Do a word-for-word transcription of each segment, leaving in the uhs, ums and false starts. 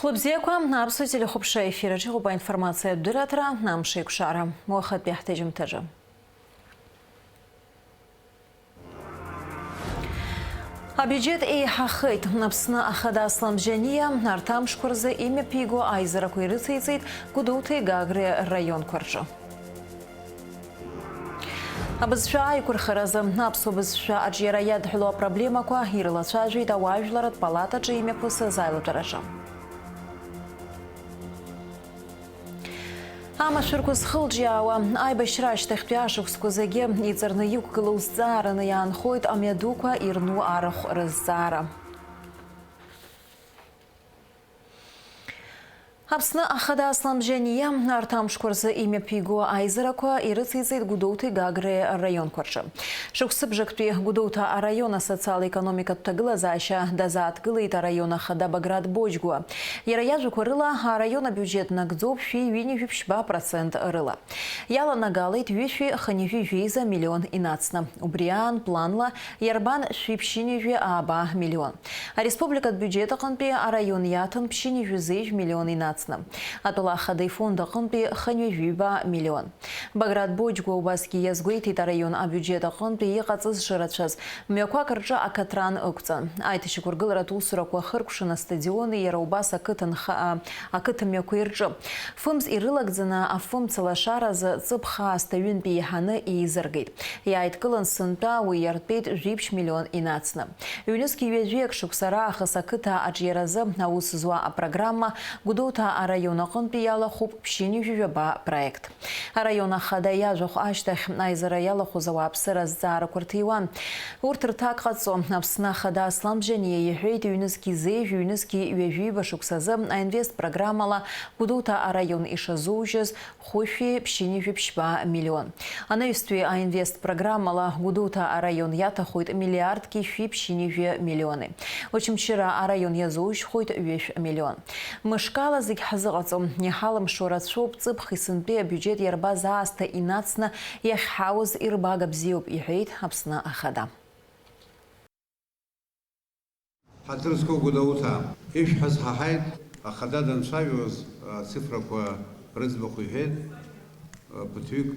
Хәлыбзиақәа, Аԥсуа телехәаԥшра ефир аҿы иҟоуп аинформациатә дырраҭара, амш еиқәшара. Уахатәи ҳҭыжьымҭаҿы. Абиуџьет еиҳахеит. Аԥсны Ахада Аслан Бжьаниа арҭ амшқәа рзы имҩаԥиго аизарақәа ирыциҵеит Гәдоуҭеи Гагреи раионқәа рҿы. Абызшәа аиқәырхаразы аԥсуа бызшәа аҿиара иадҳәалоу апроблемақәа ирылацәажәеит ауаажәларратә палатаҿы имҩаԥысыз аилатәараҿы. Амашәырқәа зхылҿиаауа аибашьра ашьҭахьтәи ашықәсқәа зегьы иҵарны иқәгылоу зҵаараны иаанхоит амҩадуқәа ирну арахә рызҵаара. Аԥсны Ахада Аслан Бжьаниа арҭ амшқәа рзы имҩаԥиго аизарақәа ирыциҵеит Гәдоуҭеи Гагреи раионқәа рҿы. Шықәсыбжактәи Гәдоуҭа араион асоциал-економикатә ҭагылазаашьа дазааҭгылеит араион ахада Баграт Боџьгәа. Иара иажәақәа рыла, араион абиуџьет нагӡоуп шәи ҩынҩажәи ԥшьба процент рыла. Иаланагалеит ҩышәи хынҩажәи жәеиза миллион инацны. Убри аан планла иарбан шәи ԥшьынҩажәи ааба миллион. Ареспубликатә биуџьет аҟынтәи араион иаҭан ԥшьынҩажәи зеижә миллион инацны. Атәыла ахада ифонд аҟынтәи хынҩажәи ҩба миллион. Баграт Боџьгәа убасгьы иазгәеиҭеит, араион абиуџьет аҟынтәи иҟаҵаз шырацәаз, мҩақәак рҿы акатран ықәҵан. Аиҭашьақәыргыларатә усурақәа ахыркәшан астадиони иара убас ақыҭанха-, а, ақыҭа мҩақәеи рҿы. Фымз ирылагӡаны афымца лашаразы ҵыԥх аасҭа ҩынтә еиҳаны еизыргеит. Иааидкылан сынтәа уи иартәеит жәиԥшь миллион инацны. Ҩнызқь ҩажәиак шықәса раахыс ақыҭа аҿиаразы аус зуа апрограмма Гәдоуҭа араион аҟынтәи иалахәуп ԥшьынҩажәи жәаба проект. Араион ахада иажәахә ашьҭахь аизара иалахәыз ауааԥсыра азҵаарақәа рҭиуан. Урҭ рҭак ҟаҵо, Аԥсны ахада Аслан Бжьаниа иҳәеит, ҩнызқь зеижә, ҩнызқь ҩажәиба шықәсазы аинвест программала Гәдоуҭа араион ишазужьыз хәышәи ԥшьынҩажәи ԥшьба миллион. Анаҩстәи аинвест программала Гәдоуҭа араион иаҭахоит миллиардки шәи ԥшьынҩажәи миллиони. Очамчыра араион иазужьхоит ҩышә миллион. Мышкала зегь ҳзыҟаҵом, иҳалымшо рацәоуп ҵыԥх есынтәи абиуџьет иарбаз аасҭа инацны иахьҳауз ирбага бзиоуп, иҳәеит Аԥсны Ахада. Ҳаҭыр зқәу Гәдоуҭа, ишәҳәаз ҳаҳаит, ахада данцәажәоз ацифрақәа рыӡбахә иҳәеит, ԥыҭҩык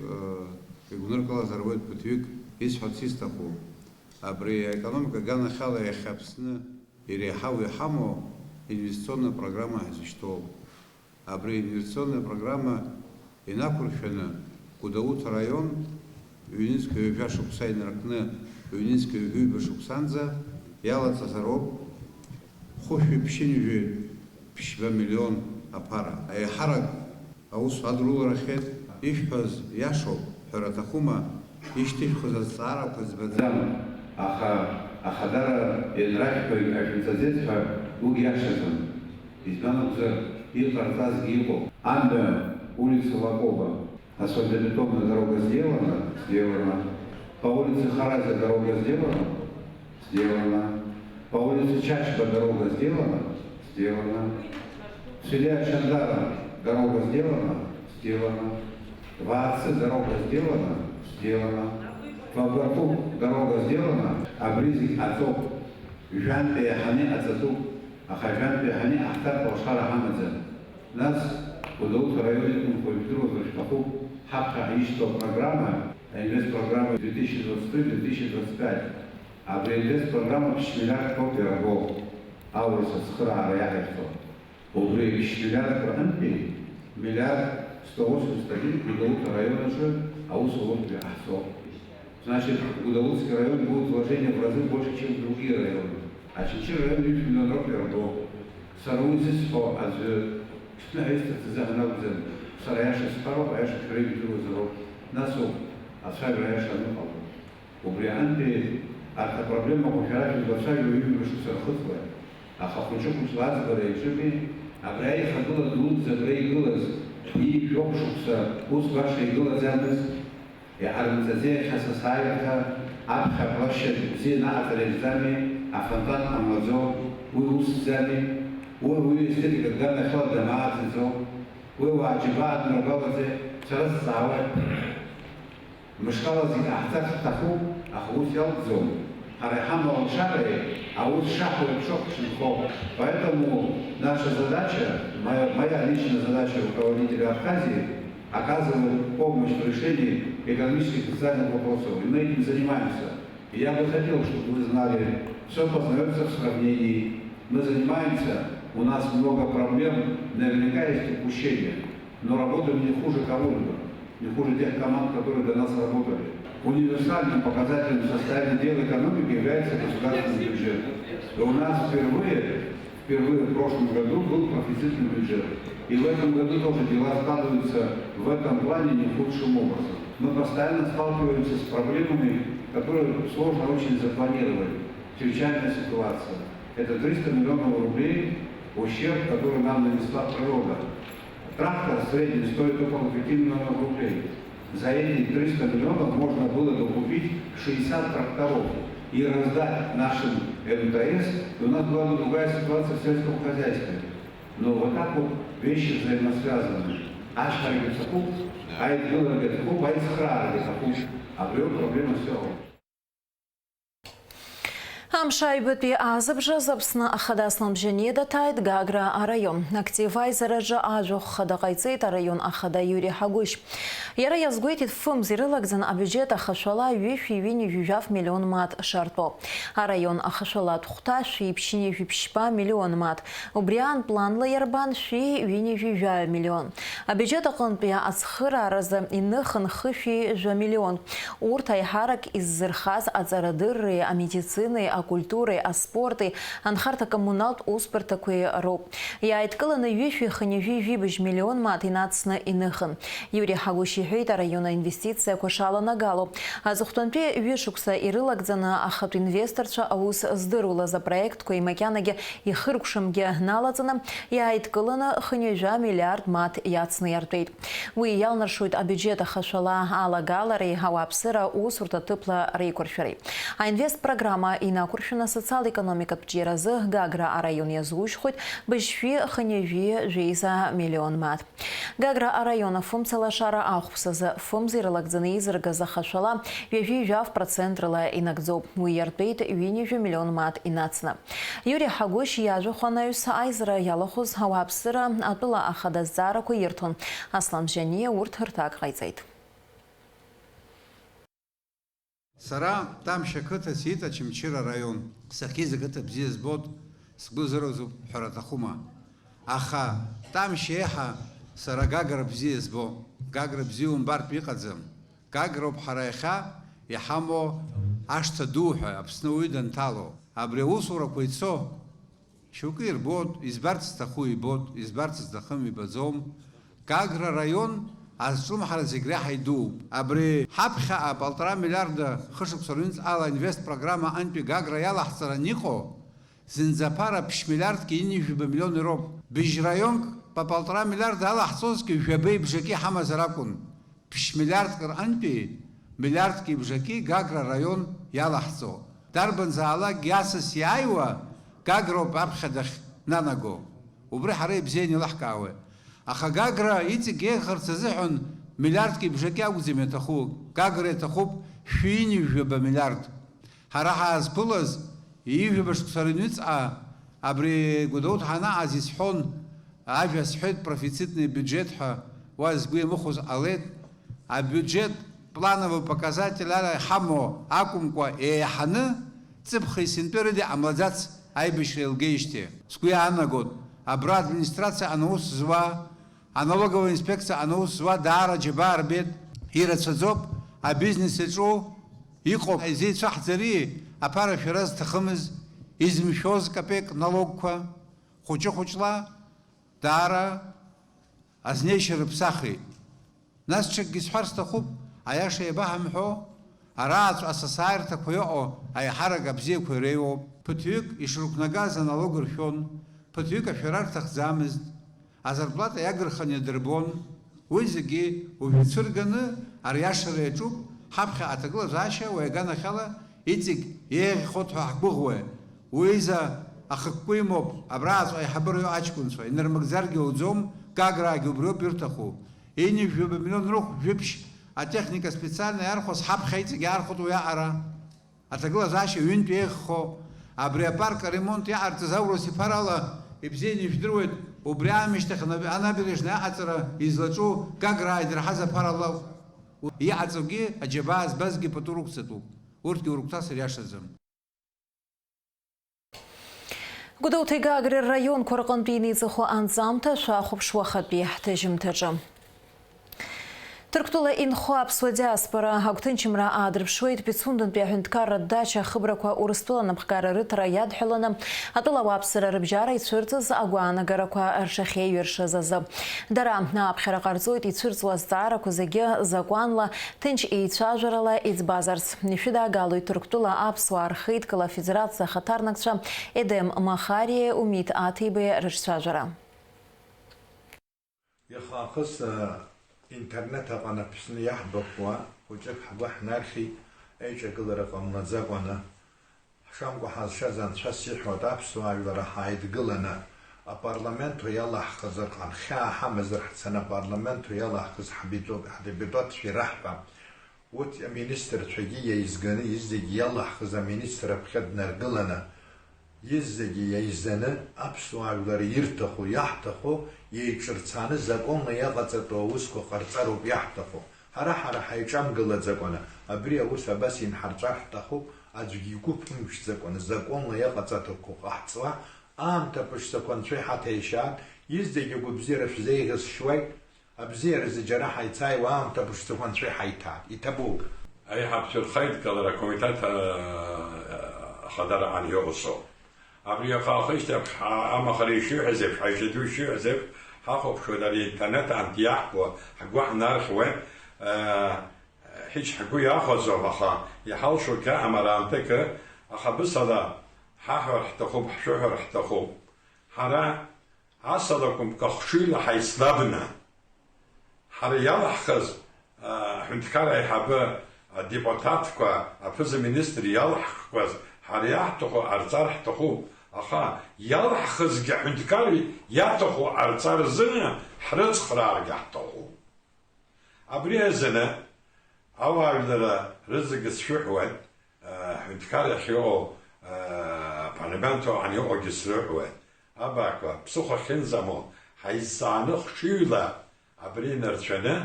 игәныркылазар ауеит, ԥыҭҩык исҳәарц исҭаху. Абри аекономика аганахьала иахьа Аԥсны иреиҳау иҳамоу инвестиционная программа ҳзышьҭоу. Абри аинвестиционная программа инақәыршәаны, Гәдоуҭа араион ҩнызқь ҩажәа шықәса инаркны, ҩнызқь ҩажәиба шықәсанӡа иалаҵазароуп хәышәи ԥшьынҩажәи ԥшьба миллион аԥара. Аиҳарак аус адуларахеит, ишәҳәаз иашоуп, ҳәара аҭахума, ишьҭышәхыз азҵаарақәа збаӡам, аха ахадара ианрашәҳәоит, ашәымҵаӡеит ҳәа уигь иашаӡам. Избан акәзар, иҟарҵазгьы иҟоуп. Амҩа, улица Лакоба, асфальтобетонная дорога сделана? Сделана. По улице Хараза дорога сделана? Сделана. По улице Чачба дорога сделана? Сделана. В селе Ачандара дорога сделана? Сделана. В Аацы дорога сделана? Сделана. В Абракук дорога сделана? Абри зегь ҟаҵоуп. Жәантә еиҳаны иҟаҵатәуп. Аха жәантә еиҳаны иҟаҳҵартә алшара ҳамаӡам. Нас, Гәдоуҭа араион иқәынхо ижәдыруазар шәҭахуп, ҳаԥхьаҟа ишьҭоу апрограмма, аинвестпрограмма две тысячи двадцать три, две тысячи двадцать пять. Абри аинвестпрограмма ԥшь миллиардқәоуп иарбоу, аурыс ацхыраара иаҳаирҵо. Убри ԥшь миллиардқәа рҟынтәи миллиард сто восемьдесят один Гәдоуҭа араион аҿы аусурантә иҟаҳҵо. Значит, Гәдоуҭский район будет вложение в разы больше, чем в другие районы. Очамчыра араион ҩышә миллион роуп иарбоу. Сара уи зысҳәо аӡәы ҽԥныҳәа исҭарц азыҳәан акәӡам. Сара аиаша сҳәароуп, аиаша шәара ижәдыруазароуп. Нас ауп ацәажәара аиаша аныҟало. Убри аҟынтәи арҭ апроблемақәа шәара шәызлацәажәо ҩажәа шықәса рхыҵуеит. Аха хәыҷы-хәыҷла аӡбара иаҿыми, абри аихагыла дуӡӡа абра игылаз, ҩажәоуп шықәса ус баша игылаӡамыз. Иҟарымҵаӡеи иахьа сасааирҭа, аԥхьа аплощадь бзианы аҟаҵара иаҿӡами, афонтан ҟамлаӡо, уи усӡами? Уи ауаҩы естетикатә ганахьала дамааӡаӡо? Уи ауаа џьабаа аднаргәалаӡеи? Сара сҵаауеит. Мышкала зегь ҟаҳҵарц ҳҭахуп, аха ус иалҵӡом. Ҳара иҳамоу алшара, аус шаҳуа еиԥш ауп ҳшынхо. Поэтому наша задача, моя, моя личная задача руководителя Абхазии, оказывать помощь в решении экономических и социальных вопросов. И мы этим занимаемся. И я бы хотел, чтобы вы знали, все познаётся в сравнении. Мы занимаемся, у нас много проблем, наверняка есть упущения, но работаем не хуже кого-либо, не хуже тех команд, которые до нас работали. Универсальным показателем состояния дел экономики является государственный бюджет. И у нас впервые, впервые в прошлом году был профицитный бюджет. И в этом году тоже дела складываются в этом плане не худшим образом. Мы постоянно сталкиваемся с проблемами, которые сложно очень запланировать. Чрезвычайная ситуация. Это триста миллионов рублей ущерб, который нам нанесла природа. Трактор средний стоит около пяти миллионов рублей. За эти триста миллионов можно было бы купить шестьдесят тракторов и раздать нашим МТС, и у нас была бы другая ситуация в сельском хозяйстве. Но вот так вот вещи взаимосвязаны. Ашьхарагьы цахуп, аидгыларагьы цахуп, аицхраарагьы цахуп. Абриоуп проблема всего. Амш аҩбатәи азыбжаз Аԥсны Ахада Аслан Бжьаниа даҭааит Гагра араион. Актив аизараҿы ажәахә хада ҟаиҵеит араион ахада Иури Ҳагәышь. Иара иазгәеиҭеит, фымз ирылагӡаны абиуџьет ахашәала ҩышәи ҩынҩажәи жәаф миллион мааҭ шартәо. Араион ахашәалатә хәҭа шәи ԥшьынҩажәи ԥшьба миллион мааҭ. Убри аан планла иарбан шәи ҩынҩажәи жәаҩа миллион. Абиуџьет аҟынтәи ацхырааразы иныхын хышәи жәа миллион. Урҭ аиҳарак иззырхаз аҵарадырреи, амедицинеи, акультуреи, аспорти, анхарҭа-коммуналтә усбарҭақәеи роуп. Иааидкыланы ҩышәи хынҩажәи жәибжь миллион мааҭ инацны иныхын. Иури Ҳагәышь иҳәеит араион аинвестициақәа шаланагало. Аҵыхәтәантәи ҩышықәса ирылагӡаны ахатә инвесторцәа аус здырулаз апроектқәа имакьанагьы ихыркәшамгьы налаҵаны, иааидкыланы хынҩажәа миллиард мааҭ иацны иартәеит. Уи иалнаршоит абиуџьет ахашәала алагалареи ауааԥсыра усурҭа ҭыԥла реиқәыршәареи. Аинвест программа инақәыршәаны асоциал-економикатә ҿиаразы Гагра араион иазушьхоит быжьшәи хынҩажәи жәеиза миллион мааҭ. Гагра араион афымца лашара ахәԥсазы фымз ирылагӡаны изыргаз ахашәала ҩажәи жәаф процент рыла инагӡоуп. Уи иартәеит ҩынҩажәа миллион мааҭ инацны. Иури Ҳагәышь иажәахә анаҩс аизара иалахәыз ауааԥсыра атәыла ахада зҵаарақәа ирҭон. Аслан Бжьаниа урҭ рҭак ҟаиҵеит. Сара Тамшь ақыҭа сиит Очамчыра араион. Сахьиз ақыҭа бзиа збот, сгәы зыразуп ҳәара аҭахума. Аха Тамшь еиҳа сара Гагра бзиа збо. Гагра бзиа умбартә иҟаӡам. Гагроуп ҳара иахьа иҳамоу ашҭа ду ҳәа Аԥсны ауаҩы данҭало. Абри аусурақәа ицо шьоукы ирбоит, избарц зҭаху ибоит, избарц зҭахым ибаӡом. Гагра араион азҿлымҳара зегь реиҳа идууп. Абри ҳаԥхьаҟа полтора миллиарда хышықәса рҩынтә ала инвест программа антәи Гагра иалаҳҵаран иҟоу, зынӡа аԥара ԥшь миллиардки ҩынҩажәи жәаба миллион ироуп. Быжь раионк по полтора миллиарда алаҳҵозҭгьы жәабеи бжаки ҳамазар акәын. Ԥшь миллиардк рҟынтәи миллиардки бжаки Гагра араион иалаҳҵо. Дарбанзаалакгьы асас иааиуа Гагроуп аԥхьа дахьнанаго. Убри ҳара ибзианы илаҳкаауеит. Аха Гагра иҵегь еиӷьхарц азыҳәан миллиардки бжаки акәӡам иаҭаху. Гагра иаҭахуп шәи ҩынҩажәи жәаба миллиард. Ҳара ҳаазқәылаз ҩажәи жәаба шықәса рыҩныҵҟа абри Гәдоуҭа ҳанаҟаз исҳәон, ажәа сҳәеит, профицитный бюджет ҳәа, уа згәы иамыхәоз ҟалеит. Абиуџьет плановый показатель ала иҳамоу акәымкәа, еиҳаны ҵыԥхи сынтәеи рыда иҟамлаӡац аибашьра еилгеижьҭеи. Сгәы иаанагоит, абра администрациаҟны аус зуа, аналоговая инспекциаҟны аус зуа даара аџьабаа рбеит, ирацәаӡоуп абизнес иаҿу, иҟоуп, изеицәаҳҵари аԥара шәара зҭахымыз, изымшәоз капек налогқәа, хәыҷы-хәыҷла даара азнеишьа рыԥсахит. Нас ҽакгьы сҳәар сҭахуп, аиаша иабаҳамҳәо, арааҵә асасааирҭақәа иҟоу аиҳарак абзиақәа иреиуоуп. Ԥыҭҩык ишрықәнагаз аналог ршәон, ԥыҭҩык ашәара рҭахӡамызт, азарплата иагырханы идырбон. Уи зегьы уажә ицәырганы ариашара иаҿуп, ҳаԥхьа аҭагылазаашьа уи аганахьала иҵегь еиӷьхоит ҳәа ҳгәыӷуеит. Уи изы ахықәкы имоуп, абраҟаҵәҟьа аиҳабыра иоуп аҷкәынцәа, инырмыгӡаргьы ауӡом, Гаграагьы убриоуп ирҭаху. Ҩынҩажәи жәаба миллион рыхә жәиԥшь атехника специально иархәаз ҳаԥхьа иҵегь иаархәоит уи аҟара. Аҭагылазаашьа ҩынтә еиӷьхо, абри апарк аремонт иҟарҵаз аурыс иԥарала ибзианы ижәдыруеит, убри аамышьҭахь анаб-, анабережна аҟаҵара излаҿу Гаграа идырҳаз аԥарала иҟаҵогьы аџьабаа збазгьы пату рықәҵатәуп, урҭгьы урыгәҭасыр иашаӡам. Гәдоуҭеи Гагреи рраионқәа рҟынтә иниҵахо анҵамҭа шәахәаԥш уахатәи ҳҭыжьымҭаҿы. Ҭырқәтәыла инхо аԥсуа диаспора агәҭынчымра аадырԥшуеит Пицундантәи аҳәынҭқарратә дача ахыбрақәа Урыстәыла анапхгара рыҭара иадҳәаланы, атәыла ауааԥсыра рыбжьара ицәырҵыз агәаанагарақәа рҽахьеиҩыршаз азы. Дара аԥхьара ҟарҵоит ицәырҵуа азҵаарақәа зегьы закәанла, ҭынч еицәажәарала иӡбазарц. Ишәыдаагалоит Ҭырқәтәыла аԥсуаа рхеидкыла афедерациа ахаҭарнакцәа Едем Махариеи Умиҭ Аҭеибеи рыҿцәажәара. Иахьа аахыс, а, интернет аҟны Аԥсны иаҳбақәоу хәыҷык ҳгәы ҳнархьит, аиҿагылара ҟамлаӡакәаны. Ҳшамкәа ҳазшаз анцәа сиҳәоит, аԥсуаа жәлара ҳааидгыланы, апарламент уи иалаҳхызар, ҟан хьаа ҳамазар ҳцаны апарламент уи иалаҳхыз ҳдепутатцәа ираҳҳәа. Урҭ аминистрцәагьы иаизганы, изегьы иалаҳхыз аминистр аԥхьа днаргыланы, изегьы иаизаны, аԥсуаа жәлар ирҭаху, иаҳҭаху, еиҿырцаны, законла иҟаҵатәу аусқәа ҟарҵароуп иаҳҭаху. Ҳара, ҳара ҳаиҿамгылаӡакәаны, абри аус абас инҳарҵәар ҳҭахуп, аӡәгьы игәы ԥымжәӡакәаны, законла иҟаҵатәқәоу ҟаҳҵуа, аамҭа ԥшӡақәа анцәа иҳаҭәеишьаат, изегьы агәабзиара шәзеиӷьасшьуеит. Абзиаразы џьара ҳаицааиуа аамҭа ԥшӡақәа анцәа иҳаиҭаат. Иҭабуп. Аиҳабацәа рхеидкылара акомитет, а, ахадара ан иҟоу соуп. Абри аха ахышьҭахь ҳа-, амахара ишиҳәаз еиԥш, ҳаиҿаду ишиҳәаз еиԥш, ҳахәаԥшуеит ари интернет анҭ иаҳкуа, ҳгәы ҳнархьуеит, а, ҳич ҳгәы иахәаӡом, аха иҳалшо гьаҳам араамҭакы, аха бысала ҳаҳәар ҳҭахуп, ҳшәыҳәар ҳҭахуп. Ҳара Асалақәа мкахҽыҩла ҳаицлабны, ҳара иалаҳхыз, а, аҳәынҭқар аиҳабы, адепутатқәа, аԥыза-министр иалаҳхқәаз, ҳара иаҳҭаху ҟарҵар ҳҭахуп, аха иалаҳхызгьы аҳәынҭқар иаҭаху ҟарҵар азыны ҳрыцхрааргьы ҳҭахуп. Абри азыны ауаажәларра рызегьы сшәыҳәуеит, аҳәынҭқар иахьыҟоу, апарламент аҟны иҟоугьы срыҳәуеит. Абаақәа, ԥсыхәа ахьынӡамоу ҳаизҵааны хҽыҩла абри инарцәаны,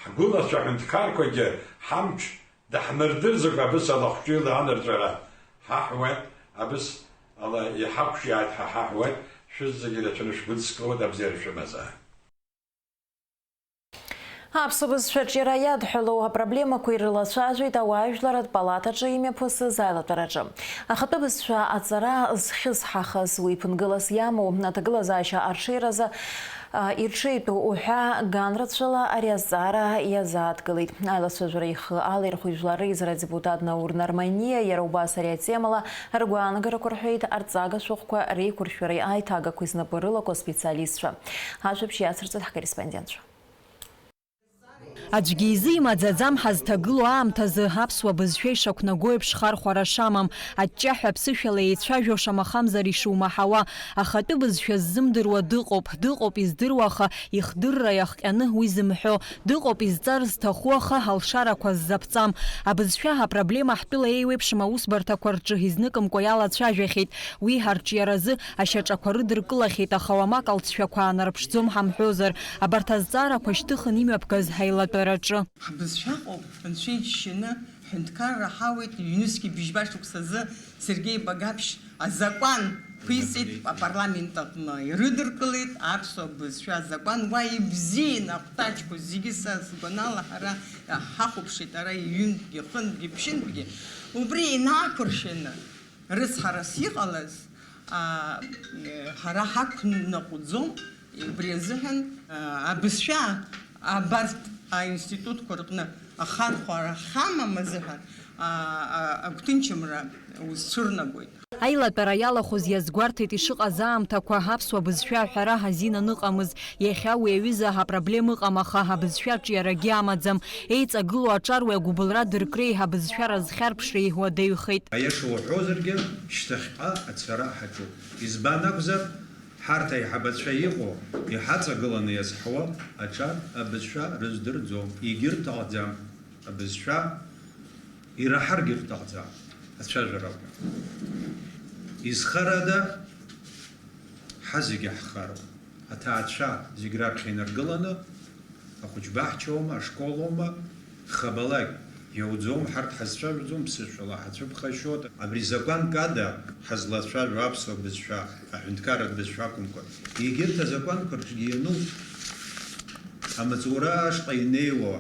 ҳгәылацәа аҳәынҭқарқәагьы ҳамч даҳнардырӡакәа абысала хәҷыла анарҵәара ҳаҳуеит, абысала иҳақәшиааит ҳәа ҳаҳуеит, шәызегьы ирацәаны шәгәыдскылоит, абзиара шәымазааит. Аԥсуа бызшәа аҿиара иадҳәалоу апроблемақәа ирылацәажәеит ауаажәларратә палатаҿы имҩаԥысыз аилатәараҿы. Ахатәы бызшәа аҵара зхьысҳахаз, уи ԥынгылас иамоу аҭагылазаашьа арҽеиразы, а, ирҽеитәу уҳәа ганрацәала ари азҵаара иазааҭгылеит. Аилацәажәара ихы алаирхәит Жәлар Реизара адепутат Наур Нарманиа, иара убас ари атемала ргәаанагарақәа рҳәеит арҵага шәҟәқәа реиқәыршәареи аиҭагақәеи знапы рылаку аспециалистцәа. Ажәабжь иацырҵоит ҳкорреспондентцәа. Аӡәгьы изы имаӡаӡам ҳазҭагылоу аамҭазы аԥсуа бызшәа ишақәнаго еиԥш хархәара шамам, аҷҷаҳәа аԥсышәала еицәажәо шамахамзар ишумаҳауа, ахатәы бызшәа ззымдыруа дыҟоуп, дыҟоуп издыруа, аха ихдырра иахҟьаны уи зымҳәо, дыҟоуп изҵар зҭаху, аха алшарақәа ззаԥҵам. Абызшәа апроблема ҳтәыла еиуеиԥшым аусбарҭақәа рҿы изныкымкәа иалацәажәахьеит. Уи ҳарҿиаразы ашьаҿақәа рыдыркылахьеит, аха уамак алҵшәақәа аанарԥшӡом ҳамҳәозар, абарҭ азҵаарақәа шьҭыхын имҩаԥгаз ҳаилатәараҿы. Ҳбызшәа ыҟоуп, Анцәа иџьшьаны, ҳҳәынҭқарра ҳауеит, ҩнызқьи быжьба шықәсазы Сергеи Багаԥшь азакәан ԥиҵеит, апарламент аҟны ирыдыркылеит аԥсуа бызшәа азакәан, уа ибзианы ахәҭаҷқәа зегьы са сгәанала ҳара ҳахәаԥшит, ара ҩынтәгьы, хынтәгьы, ԥшьынтәгьы, убри инақәыршәаны, Рыцҳарас иҟалаз, а, ҳара ҳақәныҟәӡом, убри азыҳәан, а, абызшәа абарҭ аинститутқәа рҟны ахархәара ҳамам азыҳәан, а, а, агәҭынчымра узцәырнагоит. Аилатәара иалахәыз иазгәарҭеит ишыҟаз аамҭақәа аԥсуа бызшәа аҳәара азин аныҟамыз. Иахьа уи аҩыза апроблема ыҟам, аха абызшәа аҿиарагьы амаӡам. Еиҵагылоу аҿар уи агәыбылра дыркреи абызшәа разхьарԥшреи уадаҩхеит. Аиаша уҳәозаргьы, шьҭахьҟа ацара ҳаҿуп. Избан акәзар, ҳарҭ аиҳабацәа иҟоу, иҳаҵагыланы иазҳауа аҿар абызшәа рыздырӡом, егьырҭ ҟаӡам. Абызшәа ираҳаргьы рҭахӡам. Ацәажәарақәа. Изхарада? Ҳа зегьы ҳхароуп. Аҭаацәа зегь раԥхьа инаргыланы, ахәыҷбаҳча аума, ашкол аума, хабалак иауӡом, ҳарҭ ҳазцәажәаӡом, ԥсышәала ҳацәыԥхашьоит. Абри закәанк ада ҳазлацәажәо аԥсуа бызшәа, аҳәынҭқарратә бызшәа акәымкәа, егьырҭ азакәанқәа рҿгьы иануп. Амаҵура ашҟа инеиуа,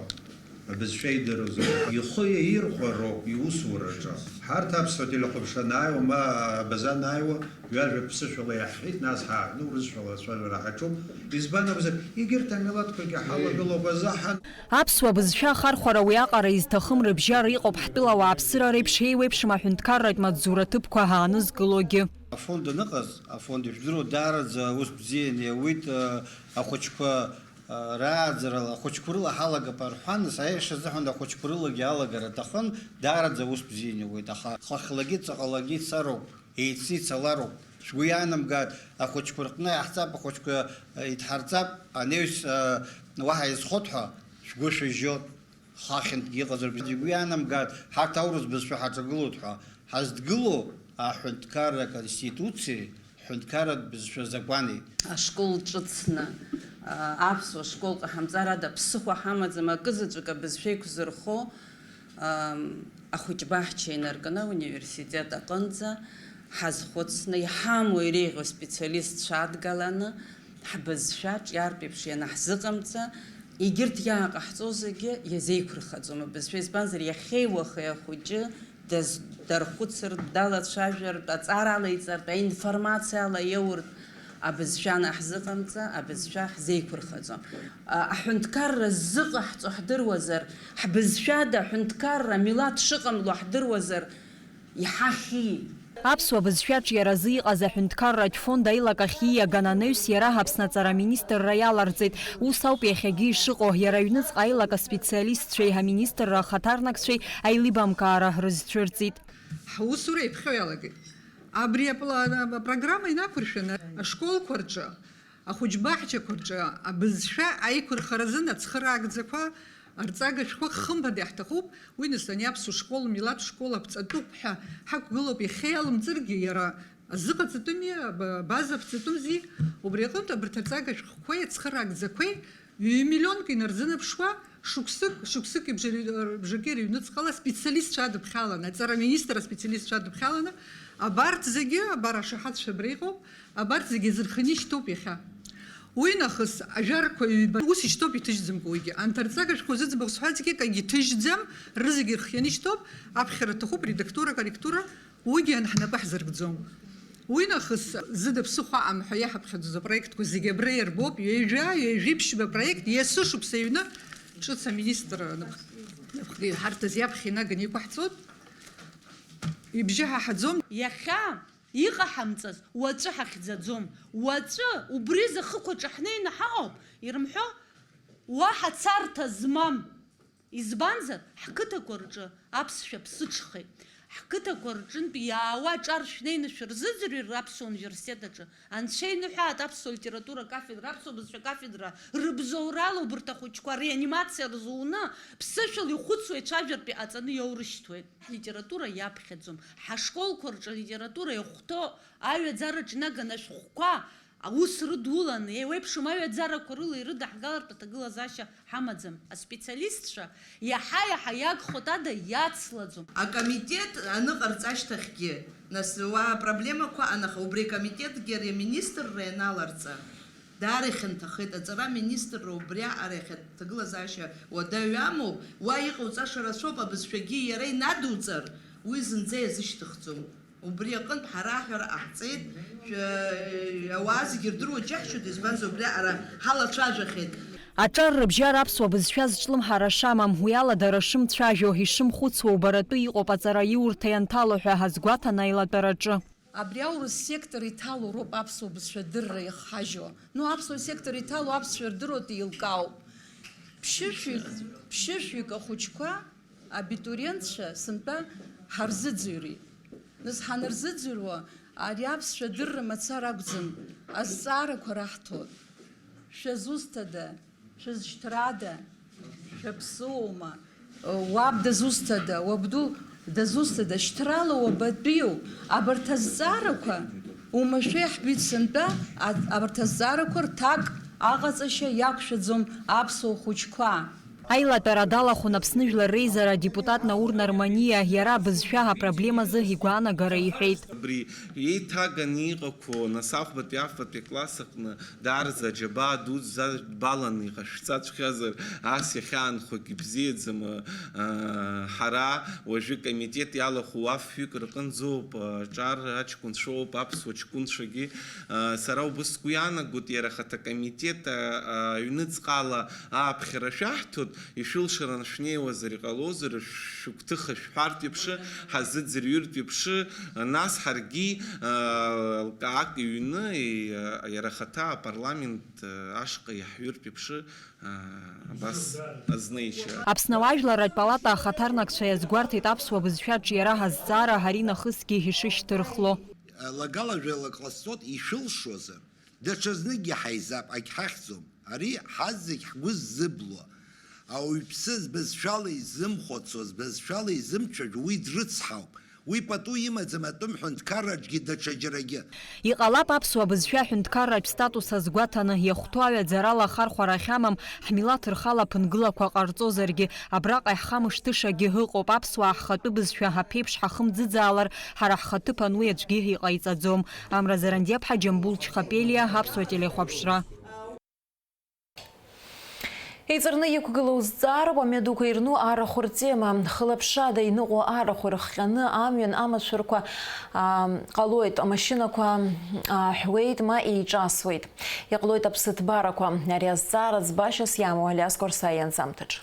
абызшәа идыруазар, ихы иаирхәароуп иусураҿы. Ҳарҭ аԥсуа телехәаԥшра анааиуа, ма абаза анааиуа, ҩажәак ԥсышәала иаҳҳәеит, нас ҳааҳәны урысшәала ацәажәара ҳаҿуп. Избан акәзар, егьырҭ амилаҭқәагьы ҳалагылоуп азыҳәан. Аԥсуа бызшәа ахархәара уиаҟара изҭахым рыбжьара иҟоуп ҳтәыла ауааԥсыра реиԥш еиуеиԥшым аҳәынҭқарратә маҵзура ҭыԥқәа аанызкылогьы. Афонд аныҟаз, афонд ижәдыруа даараӡа аус бзианы иауит, ахәыҷқәа рааӡарала, ахәыҷқәа рыла ҳалагап рҳәан, нас аиаша азыҳәан ахәыҷқәа рылагьы алагара аҭахын, даараӡа аус бзианы иуеит, аха хыхьлагьы ҵаҟалагьы ицароуп, еицны ицалароуп. Шәгәы иаанамгааит, ахәыҷқәа рҟны иаҳҵап, ахәыҷқәа идҳарҵап, анаҩс уаҳа иазхоит ҳәа шәгәы шәыжьоит. Хахьынтәгьы иҟазар, бзиа игәы иаанамгааит, ҳарҭ аурыс бызшәа ҳаҿагылоит ҳәа. Ҳаздгыло аҳәынҭқарра Конституциеи ҳҳәынҭқарратә бызшәа закәани. Ашкол ҿыцны, а, аԥсуа школ ҟаҳамҵар ада ԥсыхәа ҳамаӡам, акызаҵәык абызшәа еиқәзырхо, ам, ахәыҷбаҳча инаркны ауниверситет аҟынӡа ҳазхәыцны, иҳамоу иреиӷьу специалистцәа адгаланы, ҳбызшәа ҿиартә еиԥш ианаҳзыҟамҵа, егьырҭ иааҟаҳҵо зегьы иазеиқәырхаӡом абызшәа, избанзар, иахьеи уахеи ахәыҷы даз-, дархәыцыртә, далацәажәартә, аҵара алеиҵартә, аинформациа алаиауртә, абызшәа анаҳзыҟамҵа, абызшәа ҳзеиқәырхаӡом. А-, аҳәынҭқарра ззыҟаҳҵо ҳдыруазар, ҳбызшәада аҳәынҭқарра амилаҭ шыҟамло ҳдыруазар, иҳахьи? Аԥсуа бызшәа аҿиаразы иҟаз аҳәынҭқарратә фонд аилак ахь ииаган анаҩс иара Аԥсны аҵара аминистрра иаларҵеит. Ус ауп иахьагьы ишыҟоу, иара аҩныҵҟа аилак аспециалистцәеи аминистрра ахаҭарнакцәеи аилибамкаара рызцәырҵит. Ҳусура еиԥхьо иалагеит. Абри апла-, апрограмма инақәыршәаны ашколқәа рҿы, ахәыҷбаҳчақәа рҿы абызшәа аиқәырхаразын ацхыраагӡақәа, арҵага шәҟәқәа хымԥада иаҳҭахуп. Уи нас ани аԥсуа школ, милаҭ школ аԥҵатәуп ҳәа ҳақәгылоуп, иахьа иалымҵыргьы иара азыҟаҵатәыми, аба-, абаза аԥҵатәымзи. Убри аҟынтә абарҭ арҵага шәҟәқәеи ацхыраагӡақәеи ҩ-миллионк инарзынаԥшуа, шықәсык, шықәсыки бжаки рыҩныҵҟала специалистцәа адыԥхьаланы, аҵара аминистр аспециалистцәа адыԥхьаланы, абарҭ зегьы, абар ашаҳаҭцәа абра иҟоуп, абарҭ зегьы зырхианы ишьҭоуп иахьа. Уи нахыс ажәарқәа ҩба ус ишьҭоуп иҭыжьӡамкәа уигьы. Анҭ арҵага шәҟәқәа зыӡбахә сҳәазгьы акагьы ҭыжьӡам, рызегьы ирхианы ишьҭоуп, аԥхьара аҭахуп, редактура, корректура, уигьы ан-, ҳнапы ҳзыркӡом. Уи нахыс зыда ԥсыхәа аҟам ҳәа иаҳаԥхьаӡоз апроектқәа зегьы абра иарбоуп, ҩажәа, ҩажәи ԥшьба апроект есышықәса аҩны ҿыц аминистр напх-, напхгаҩ ҳарҭ азы иаԥхьа инаганы иқәаҳҵоит, ибжьы ҳаҳаӡом. Иахьа иҟаҳамҵаз уаҵәы ҳахьӡаӡом. Уаҵәы убри зы хықәаҿы ҳнеины ҳаҟоуп, ирымҳәо, уаҳа царҭа змам. Избанзар, ҳқыҭақәа рҿы аԥсшәа ԥсыҽхеит. Ҳқыҭақәа рҿынтә иаауа аҿар шәнеины шәырзыӡырҩыр Аԥсуа университет аҿы, анцәа иныҳәааит аԥсуа литература акафедра, аԥсуа бызшәа акафедра рыбзоурала убарҭ ахәыҷқәа реанимациа рзуны, ԥсышәала ихәыцуа ицәажәартә иҟаҵаны иоурышьҭуеит. Ҳлитература иаԥхьаӡом. Ҳашколқәа рҿы алитература иахәҭоу аҩаӡараҿ инаганы ашәҟәқәа аус рыдуланы, еиуеиԥшым аҩаӡарақәа рыла ирыдаҳгалартә аҭагылазаашьа ҳамаӡам. Аспециалистцәа иаҳа-иаҳа иагхоит ада иацлаӡом. Акомитет аныҟарҵа ашьҭахьгьы, нас, уа апроблемақәа анаха, убри акомитетгьы ари аминистрра ианаларҵа, даара ихьанҭахеит. Аҵара аминистрра убри аҟара иахьа аҭагылазаашьа уадаҩ амоуп, уа иҟауҵаша рацәоуп, абызшәагьы иара инадуҵар, уи зынӡа иазышьҭыхӡом. Убри аҟынтә ҳара аҳәара ҟаҳҵеит, шәа-, ауаа зегьы рдыруа џьаҳшьоит, избанзар, убри аҟара ҳалацәажәахьеит. Аҿар рыбжьара аԥсуа бызшәа зҿлымҳара шамам, уи ала дара шымцәажәо, ишымхәыцуа убаратәы иҟоуп аҵараиурҭа ианҭало ҳәа азгәаҭан аилатәараҿы. Абри аурыс сектор иҭало роуп аԥсуа бызшәа адырра иахҳажьуа. Ну, аԥсуа сектор иҭало аԥсшәа рдыруа еилкаауп. Ԥшьышәҩык, ԥшьышәҩык ахәыҷқәа, абитуриентцәа сынтәа ҳарзыӡырҩит. Нас ҳанырзыӡырҩуа, ари аԥсшәа адырра мацара акәӡам, азҵаарақәа раҳҭоит. Шәа зусҭада? Шәызшьҭрада? Шәаԥсыуоума? Уаб дызусҭада? Уабду Дызусҭада, шьҭрала уабатәиу? Абарҭ азҵаарақәа, уамашәа иаҳбеит сынтәа, а-, абарҭ азҵаарақәа рҭак аҟаҵашьа иақәшәаӡом аԥсуа хәыҷқәа. Аилатәара далахәын Аԥсны Жәлар Реизара адепутат Наур Нарманиа, иара абызшәа апроблемазы игәаанагара иҳәеит. Абри еиҭаганы иҟақәоу, нас, ахәбатәи афбатәи акласс аҟны даараӡа аџьабаа дуӡӡа баланы иҟашәҵаҵәҟьазар, ас иахьаанхогь ибзиаӡам. Ҳара уажәы комитет иалахәу афҩык рҟынӡоуп, аҿар аҷкәынцәоуп, аԥсуа ҷкәынцәагьы. Сара убыс сгәы иаанагоит, иара ахаҭа акомитет аҩныҵҟала ааԥхьара шәаҳҭоит, ишәылшараны шәнеиуазар иҟалозар, шәыгәҭыха шәҳәартә еиԥш, ҳазыӡырҩыртә еиԥш, нас ҳаргьы лкаак иҩны, иара ахаҭа апарламент ашҟа иаҳҩыртә еиԥш, абас азнеишьа. Аԥсны ауаажәларратә палата ахаҭарнакцәа иазгәарҭеит аԥсуа бызшәа аҿиара ҳазҵаара ҳаринахысгьы ишышьҭырхло. Лагала жәаҩала ҟасҵоит, ишәылшозар, даҽазныкгьы ҳаизап, агьҳахьӡом. Ари ҳазегь ҳгәы ззыблуа. Ауаҩԥсы збызшәала изымхәыцуа, збызшәала изымцәажәо, уи дрыцҳауп. Уи пату имаӡам атәым ҳәынҭқарраҿгьы даҽаџьарагьы. Иҟалап аԥсуа бызшәа аҳәынҭқарратә статус азгәаҭаны, иахәҭоу аҩаӡарала ахархәара ахьамам, ҳмилаҭ рхала ԥынгылақәа ҟарҵозаргьы, абраҟа иаҳхамышҭышагьы ыҟоуп, аԥсуаа ҳхатәы бызшәа ҳаԥеиԥш ҳахымӡыӡаалар, ҳара ҳхаҭыԥан уи аӡәгьы иҟаиҵаӡом. Амра Зарандиаԥҳа, Џьамбул Чхапелиа, Аԥсуа телехәаԥшра. Еиҵарны иқәгылоу зҵаароуп амҩадуқәа ирну арахә ртема. Хылаԥшрада иныҟәо арахә ирыхҟьаны амҩан амашәырқәа, аа, ҟалоит, амашьынақәа, аа, ҳәуеит, ма еиҿасуеит. Иҟалоит аԥсыҭбарақәа. Ари азҵаара ӡбашьас иамоу Алиас Қәарсаиа ианҵамҭаҿ.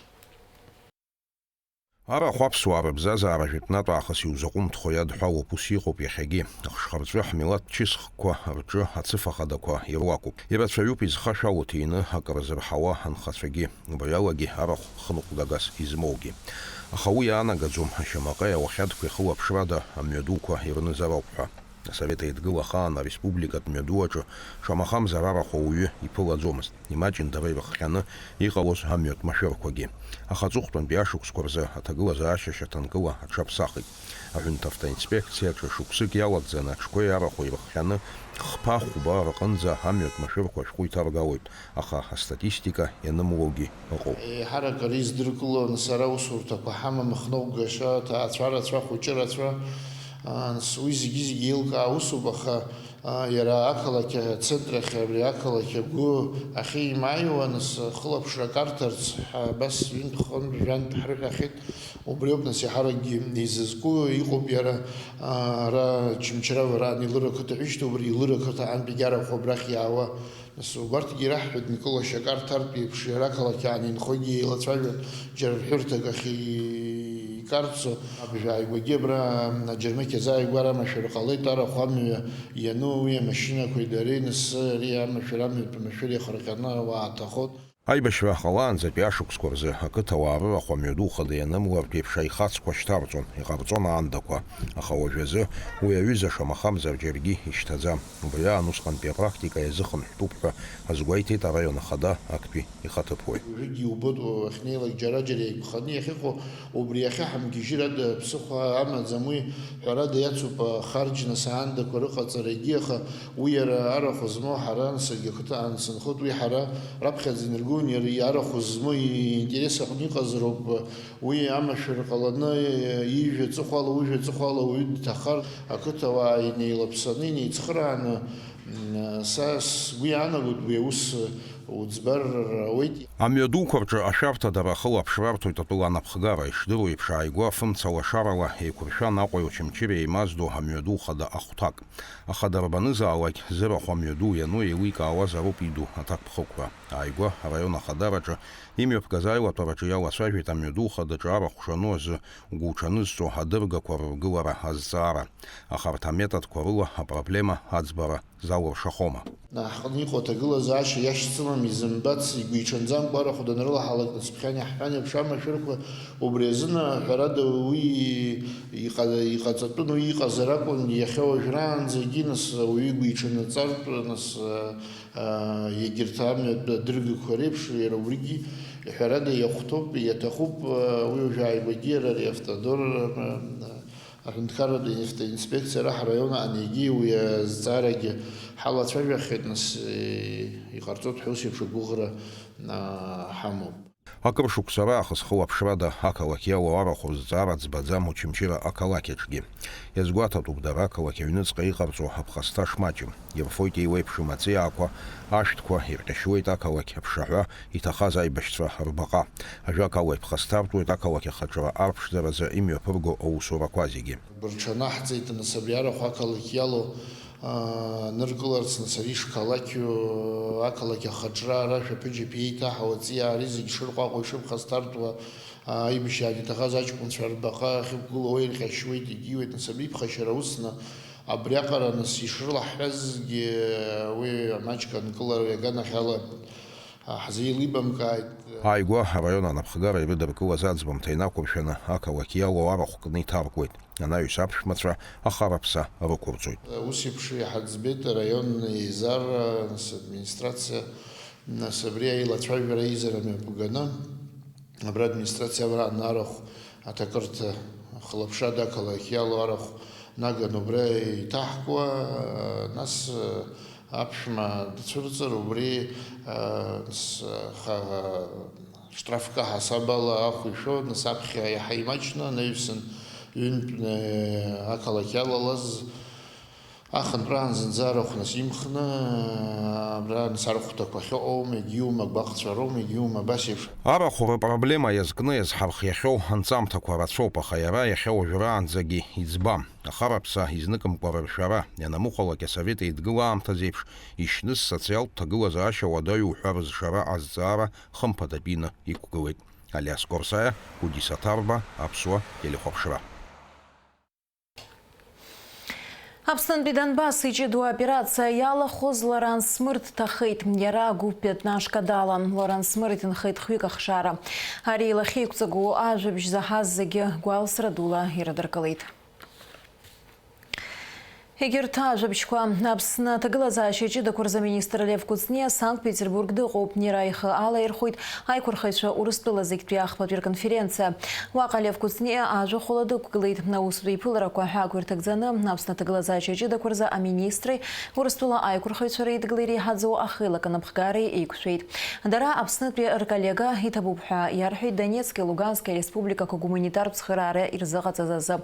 Арахә аԥсуаа рыбзазаара жәытәнатә аахыс иузаҟәымҭхо иадҳәалоуп, ус иҟоуп иахьагьы. Ахшхарҵәы ҳмилаҭ чысхқәа рҿы ацыфа хадақәа ируакуп. Ирацәаҩуп изхашәало ҭины акры зырҳауа анхацәагьы, убри алагьы арахә хныҟәгагас измоугьы. Аха уи иаанагаӡом, ашьамаҟеи ауахьадқәеи хылаԥшрада амҩадуқәа ирнызароуп ҳәа. Асовет Еидгыла ахаан ареспубликатә мҩаду аҿы шамахамзар арахә ауаҩы иԥылаӡомызт. Имаҷын дара ирыхҟьаны иҟалоз амҩатә машәырқәагьы. Аха аҵыхәтәантәи ашықәсқәа рзы аҭагылазаашьа шьаҭанкыла аҽаԥсахит. Аҳәынҭавтоинспекциа аҿы шықәсык иалагӡаны аҽқәеи арахәи ирыхҟьаны хԥа-хәба рҟынӡа амҩатә машәырқәа ашәҟәы иҭаргалоит, аха астатистика ианымлогьы ыҟоуп. Еиҳарак ари издыркылон, сара аусурҭақәа ҳамам, хныҟәгашьа, ҭаацәа рацәа, хәыҷы рацәа, аа, нас уи зегьы-зегьы еилкаа усуп, аха, аа, иара ақалақь ацентрахь, абри ақалақь агәы ахьеимааиуа, нас хылаԥшрак арҭарц ҳәа абас ҩынтә-хынтә, жәантә ҳрыҳәахьеит. Убриоуп, нас, иаҳаракгьы изызку, иҟоуп иара, аа, ара Чымчрава араан Илыра қыҭа ишьҭоу, убри Илыра қыҭа антәигьы арахә абрахь иаауа. Нас убарҭгьы ираҳҳәеит, Никола Шьакар Ҭартә иеиԥш, иара ақалақь аан инхогьы еилацәажәон, џьара рҳәырҭак ахь икарцо, абжа ааигәагьы абра аџьармыкьа азааигәара амашәыр ҟалеит, арахә амҩа иану, уи амашьынақәеи дареи, нас ари амашәыр амҩатә машәыр иахырҟьаны ауаа ҭахот. Аибашьра ҟалаанӡатәи ашықәсқәа рзы ақыҭауаа рырахә амҩаду хада ианымлартә еиԥш аихацқәа шьҭарҵон, иҟарҵон аандақәа, аха уажәазы уи аҩыза шамахамзар џьаргьы ишьҭаӡам. Убри аан усҟантәи апрактика иазыхынҳәтәуп ҳәа азгәеиҭеит араион ахада актәи ихаҭыԥуаҩ. Уажәыгьы иубоит, уахьнеилак џьара-џьара еиқәханы иахьыҟоу, убри иахьа ҳамгьежьыр ада ԥсыхәа амаӡам, уи ҳәарада иацуп, ахарџь нас аандақәа рыҟаҵарагьы, аха уи иара арахә змоу ҳара, саргьы ақыҭа аан сынхоит, уи ҳара раԥхьаӡа инаргон, иара арахә змоу иинтерес аҟны иҟазароуп, уи амашәыр ҟаланы ижәҩа ҵыхәала, ужәҩа ҵыхәала уаҩы дҭахар, ақыҭауаа инеилаԥсаны, инеицхырааны, м, са сгәы иаанагоит уи аус уӡбар ауеит. Амҩадуқәа рҿы ашәарҭадара ахылаԥшра арҭоит атәыла анапхгара, ишдыру еиԥш, ааигәа афымца лашарала еиқәыршәан Аҟәеи Очамчыреи еимаздо амҩаду хада ахәҭак. Аха дарбанызаалак зырахә амҩаду иану еиликаауазароуп иду аҭакԥхықәра. Ааигәа араион ахадараҿы имҩаԥгаз аилатәараҿы иалацәажәеит амҩаду хадаҿы арахә шану азы гәуҽанызҵо адыргақәа рыргылара азҵаара. Аха арҭ аметодқәа рыла апроблема аӡбара залыршахома? Ҳҟны иҟоу аҭагылазаашьа иашьцылам, изымбац, игәиҽанӡамкәа арахә данрылаҳалак, нас ԥхьан иаҳҳәан еиԥш, амашәырқәа убри азын, ҳәарада, уи иҟа-, иҟаҵатәын, уи иҟазар акәын, иахьа уажәраанӡагьы, нас, ауаҩы игәиҽанаҵартә, нас, а, егьырҭ амҩатә адыргақәа реиԥш, иара убригьы, ҳәарада, иахәҭоуп, иаҭахуп, а, уи уажә ааигәагьы иара ари автодор, а, Аҳәынҭқарратә инспекциа ҳараион аан егьи уи азҵаарагьы ҳалацәажәахьеит, нас, иҟарҵоит ҳәа ус еиԥш агәыӷра, а, ҳамоуп. Акыр шықәса раахыс хылаԥшрада ақалақь иалоу арахә рызҵаара ӡбаӡам Очамчыра ақалақь аҿгьы. Иазгәаҭатәуп дара ақалақь аҩныҵҟа иҟарҵо аԥхасҭа шмаҷым. Ирфоит еиуеиԥшым аҵиаақәа, ашәҭқәа, ирҟьашьуеит ақалақь аԥшаҳәа, иҭахаз аибашьцәа рбаҟа. Ажәакала, иԥхасҭартәуеит ақалақь ахаҿра арԥшӡаразы имҩаԥырго аусурақәа зегьы. Рҽанаҳҵеит, нас, абри арахә ақалақь иалоу, аа, ныркыларц, нас, ари шқалақьу ақалақь ахаҿра ара шәаԥыџьаԥ еиҭаҳау аҵиаа ари зегь шырҟәаҟәо ишыԥхасҭартәуа, аа, аибашьраан иҭахаз аҷкәынцәа рбаҟа ахьықәгылоу ирҟьашьуеит, егьиуеит, нас, абри ԥхашьара усны, абриаҟара, нас, ишрылаҳҳәазгьы уи маҷк анкылара иаганахьала, аа, ҳзеилибамкааит. Ааигәа араион анапхгара ирыдыркылаз аӡбамҭа инақәыршәаны ақалақь иалоу арахә кны иҭаркуеит. Анаҩс аԥшәмацәа ахараԥса рықәырҵоит. Ус еиԥш иҳаӡбеит араион еизара, нас, администрациа, нас, абри аилацәажәара еизара мҩаԥганы, абра администрациа абра анарахә аҭакырҭа хылаԥшрада ақалақь иалоу арахә наган убра иҭаҳкуа, нас, аԥшәма дцәырҵыр, убри, нас, ха-, Штрафка ҳасабала ахә ишәо, нас аԥхьа иаҳа имаҷны анаҩсан ҩынтәны ақалақь иалалаз, ахынтәраан зынӡа арахә нас имхны, абра нас арахәҭақәа ахьыҟоума, егьиума, агәаҟцәа роума, егьиума, абас еиԥш. Арахә рыпроблема иазкны иазҳархиахьоу анҵамҭақәа рацәоуп, аха иара иахьа уажәраанӡагьы иӡбам. Ахараԥса изныкымкәа рыршәара, ианамыҟалак асовет еидгыла аамҭазы еиԥш, ишьны социалтә ҭагылазаашьа уадаҩу ҳәа рызшара азҵаара хымԥадатәины иқәгылеит. Алиас Корсаиа, Гәдиса Ҭарба, Аԥсуа телехәаԥшра. Аԥснынтәи Донбасс иҷыдоу аоперациа иалахәыз Лоран Смыр дҭахеит. Иара агәыԥ Пятнашка далан. Лоран Смыр иҭынхеит хҩык ахшара. Ари илахьеиқәҵагоу ажәабжь заҳаз зегьы гәалсра дула ирыдыркылеит. Егьырҭ ажәабжьқәа. Аԥсны аҭагылазаашьа ҷыдақәа рзы аминистр Лев Кәыҵниа Санкт-Петербург дыҟоуп. Иара ихы алаирхәеит аиқәырхаҩцәа Урыстәыла зегьтәи ахԥатәи рконференциа. Уаҟа Лев Кәыҵниа ажәа хәыла дықәгылеит. Аусутә еиԥыларақәа ҳәа агәра иҭагӡаны Аԥсны аҭагылазаашьа ҷыдақәа рзы аминистри Урыстәыла аиқәырхаҩцәа реидгылеи иреиҳаӡоу ахеилак анапхгареи еиқәшәеит. Дара Аԥснытәи рколлега иҭабуп ҳәа иарҳәеит Донецки Лугански ареспубликақәа гуманитартә цхыраара ирзыҟаҵаз азы.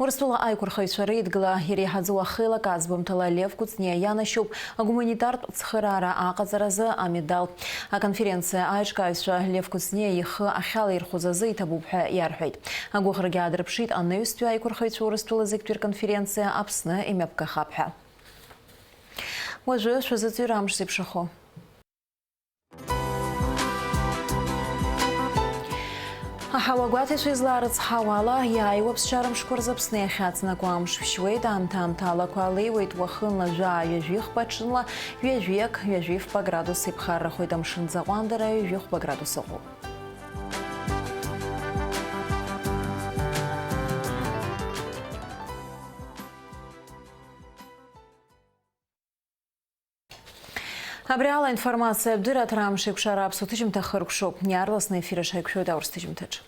Урыстәыла аиқәырхаҩцәа реидгыла иреиҳаӡоу ахеилак аӡбамҭала Лев Кәыҵниа ианашьоуп агуманитартә цхыраара аҟаҵаразы амедал. Аконференциа аиҿкааҩцәа Лев Кәыҵниа ихы ахьалаирхәыз азы иҭабуп ҳәа иарҳәеит. Агәыӷрагьы аадырԥшит анаҩстәи аиқәырхаҩцәа Урыстәыла зегьтәи рконференциа Аԥсны имҩаԥгахап ҳәа. Уажәы шәазыӡырҩра амш зеиԥшрахо. Аҳауа гәаҭаҩцәа излаарыцҳауа ала, иааиуа аԥсшьара мшқәа рзы Аԥсны иахьаҵнакуа амш шәшьуеит, аамҭа-аамҭалақәа алеиуеит, уахынла жәаа-ҩажәихԥа, ҽынла ҩажәиак, ҩажәифба градус иԥхаррахоит, амшын аӡы аҟәандара ҩажәихәба градус ыҟоуп. Абри ала информациатә дырраҭара амш еиқәшара аԥсуа ҭыжьымҭа хыркәшоуп. Иаарласны аефир аҿы ҳаиқәшәоит аурыс ҭыжьымҭаҿы.